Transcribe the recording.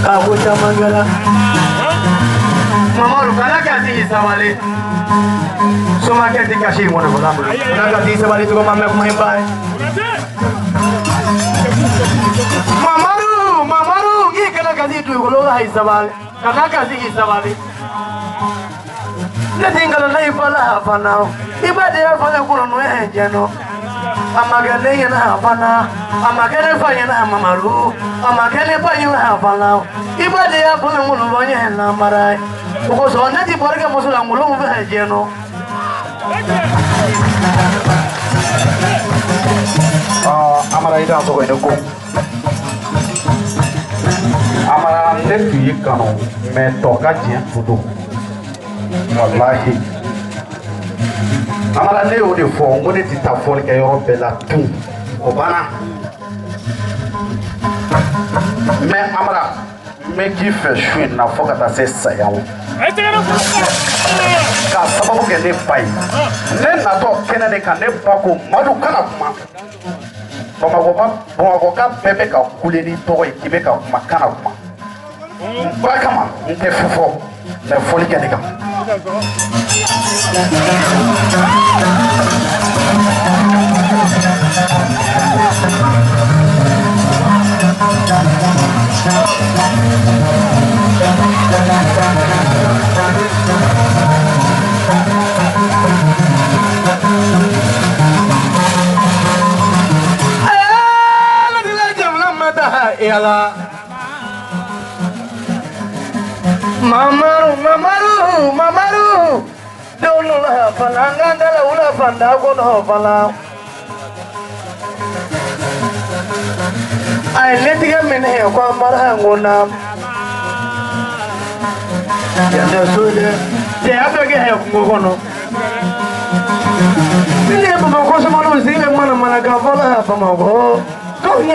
A ko caman kɛra. Mamadu kana kasi, i sabali. Somakɛ tɛ kasi ŋɔnifɔla bolo. Kana kasi, i sabali cogo ma mɛn kuma in ba ye. Mamadu, Mamadu, k'i kana kasi dugukolo la, i sabali. Kana kasi, i sabali. Ne ti nkalon na i ba la fana. I ba de y'a fɔ ne kɔnɔ n'o ye jɛnɔ. A ma kɛ ne ɲɛna fana. A ma kɛ ne fa ɲɛna Mamadu. A ma kɛ ne ba ɲɛna fana. I ba de y'a fɔ ne kɔnɔ bɔ ɲɛ namara ye. O kosɔn ne ti bɔrɛ kɛ muso la ŋolo fɛ jɛnɔ. Amara i dan tɔgɔ ye ne ko Amara ne tun y'i kanu mɛ tɔ ka diɲɛ to don walahi Amara ne y'o de fɔ n ko ne tɛ taa fɔli kɛ yɔrɔ bɛɛ la tun o banna mɛ Amara n bɛ k'i fɛ su in na fo ka taa se saya ma k'a sababu kɛ ne ba ye ne natɔ kɛnɛ de kan ne ba ko Madu kana kuma Bamakɔ Bamakɔka bɛɛ bɛ ka kule ni tɔgɔ ye k'i bɛ ka kuma kana kuma n ba kama n tɛ fu fɔ mɛ fɔli kɛ ne kan. Yala. Mamaru, Mamaru, Mamaru. Denw la fana an k'an dala wula fanda kɔnɔ fana. A ye netigɛ minɛ ko an mara n ko na. Yan tɛ so dɛ. Cɛya bɛ kɛ kungo kɔnɔ. Ne ye Bamakɔ sɔmɔnɔw sigi bɛ mana mana kan fɔlɔ Bamakɔ.